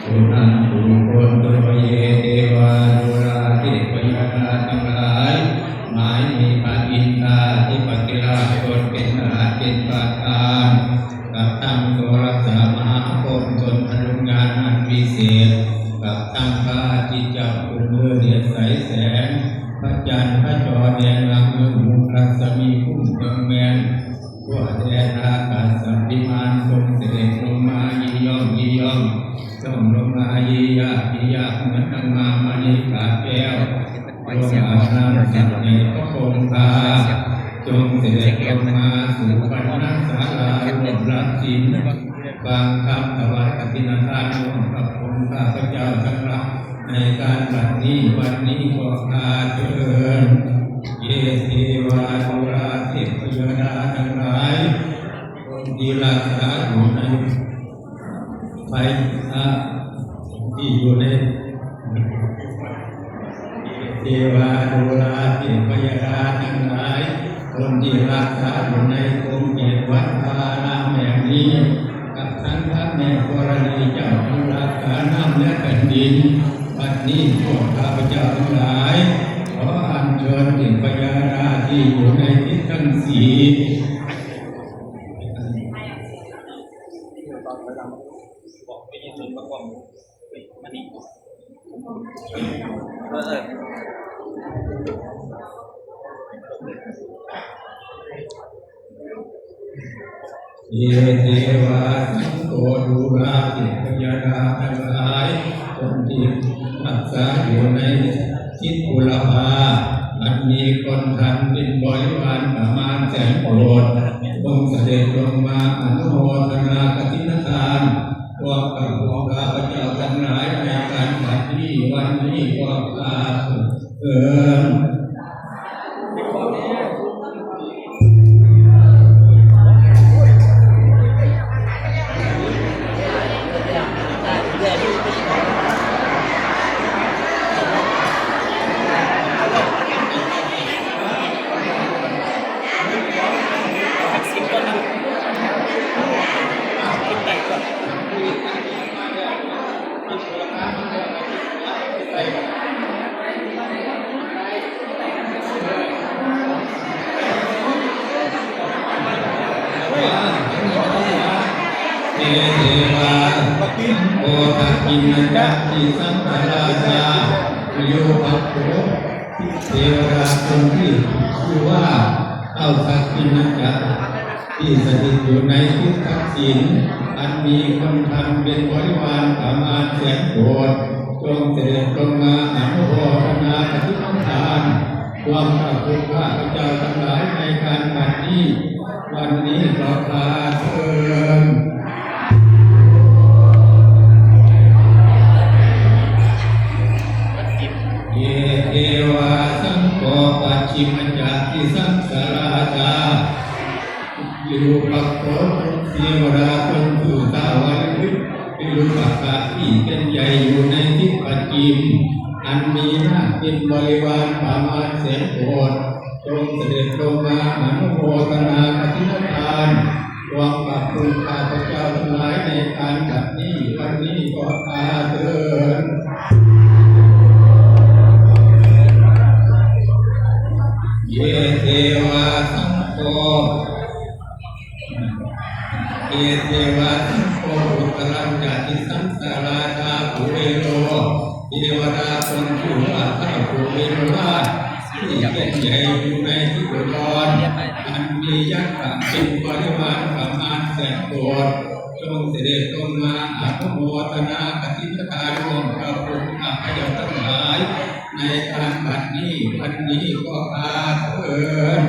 ທຸກທ່ານທຸກຄົນ ໂດຍເທວາ ດູລາເທບພະຍາດາທັງຫຼາຍ ໝາຍມີພະອິນທາທິປະຕິລາຊົນເປັນທາດເປັນປະທານ ກັບທັງໂທລະສະມະຫາພົມຊົນອະນຸຍາດອັນວິເສດ ກັບທັງພະອາທິດເຈົ້າຂຶ້ນເລີດແດດໃສແສງ ພະຈັນພະຈໍແດງລຳເຮືອງ ມຸກລັດສະໝີຄຸ້ມເທິງແມ່ນ ທົ່ວແດນອາກາດສັນຕິມານ ຈົ່ງສະເດັດລົງມາຢ້ຽມຢ້ອມ ຢ້ຽມຈົ່ງລົງມາຢ້ຽມຢາກ ເໝືອນດັ່ງມາມະນີກາບແກ້ວ ລົງອາບນ້ຳສັກໃນພະອົງພາ ຈົ່ງສະເດັດລົງມາສູ່ວັນນະສາລາ ຮ່ວມຮັບສິນ ຟັງຄຳຖວາຍກະຖິນທານ ຮ່ວມກັບພວກຂ້າພະເຈົ້າທັງຫຼາຍ ໃນການບັດນີ້ ວັນນີ້ກໍຂ້າເຊີນ ເທວາ ດູລາເທບພະຍາດາທັງຫຼາຍ ຄົນທີ່ຮັກສາຢູ່ໃນໄພ ອາ ທີ່ຢູ່ໃນ ເທວາ ດູລາເທບພະຍາດາທັງຫຼາຍ ຄົນທີ່ຮັກສາຢູ່ໃນຂົງເຂດວັດວາອາລາມແຫ່ງນີ້ ກັບທັງພະແມ່ທໍລະນີເຈົ້າ ຜູ້ຮັກສານ້ຳ ແລະ ແຜ່ນດິນ ບັດນີ້ພວກຂ້າພະເຈົ້າທັງຫຼາຍ ຂໍອັນເຊີນເທບພະຍາດາທີ່ຢູ່ໃນທິດທັງສີ່ ເທວາ ສັງໂຄ ດູລາເທບພະຍາດາທັງຫຼາຍ ຄົນທີ່ຮັກສາຢູ່ໃນທິດບຸລະພາ ອັນມີຄົນທັນເປັນບໍລິວານປະມານແສນໂກດ ຈົ່ງສະເດັດລົງມາອະນຸໂມທະນາກະຖິນທານ ຮ່ວມກັບພວກຂ້າພະເຈົ້າທັງຫຼາຍໃນການບັດນີ້ ວັນນີ້ພວກຂ້າເຊີນ. ເທວາ ໂອທັກກິນນະຈັກ ທີ່ສັງສະລາຊາ ຢູ່ພັກໂຕ ເທວດາຄົນທີ່ຊື່ວ່າ ເອົາສັກກິນນະຈັກ ທີ່ສະຖິດຢູ່ໃນທິດທັກສິນ ອັນມີຄົນທັນເປັນບໍລິວານປະມານແສນໂກດ ຈົ່ງສະເດັດລົງມາອະນຸໂມທະນາກະຖິນທານ ຮ່ວມກັບພວກຂ້າພະເຈົ້າທັງຫຼາຍໃນການບັດນີ້ ວັນນີ້ກໍຂ້າເຊີນ ເຢ ເທວາ ສັງໂຄ ປັດຊິມະຈັກ ທີ່ສັງສະລາຊາ ວິຣູປັກໂຕ ເທວດາຕົນຄືທ້າວວາລິວິດ ວິຣູປັກກະ ທີ່ເປັນໃຫຍ່ຢູ່ໃນທິດປະຈິມ ອັນມີນາກເປັນບໍລິວານປະມານແສນໂກດ ຈົ່ງສະເດັດລົງມາອະນຸໂມທະນາກະຖິນທານ ຮ່ວມກັບພວກຂ້າພະເຈົ້າທັງຫຼາຍໃນການບັດນີ້ ວັນນີ້ກໍຂ້າເຊີນ ເຢ ເທວາ ສັງໂຄ ເຢ ເທວາ ສັງໂຄ ອຸດຕະລັນຈະ ທີ່ສັງສະລາຊາ ພູເວໂລ ເທວດາຄົນທີ່ວ່າທ້າວພູເວໂລລາດ ທີ່ເປັນໃຫຍ່ຢູ່ໃນທິດອຸດອນ ອັນມີຍັກຂະເປັນບໍລິວານປະມານແສນໂກດ ຈົ່ງສະເດັດລົງມາອະນຸໂມທະນາກະຖິນທານ ຮ່ວມກັບພວກຂ້າພະເຈົ້າທັງຫຼາຍ ໃນການບັດນີ້ ວັນນີ້ກໍຂ້າເຊີນ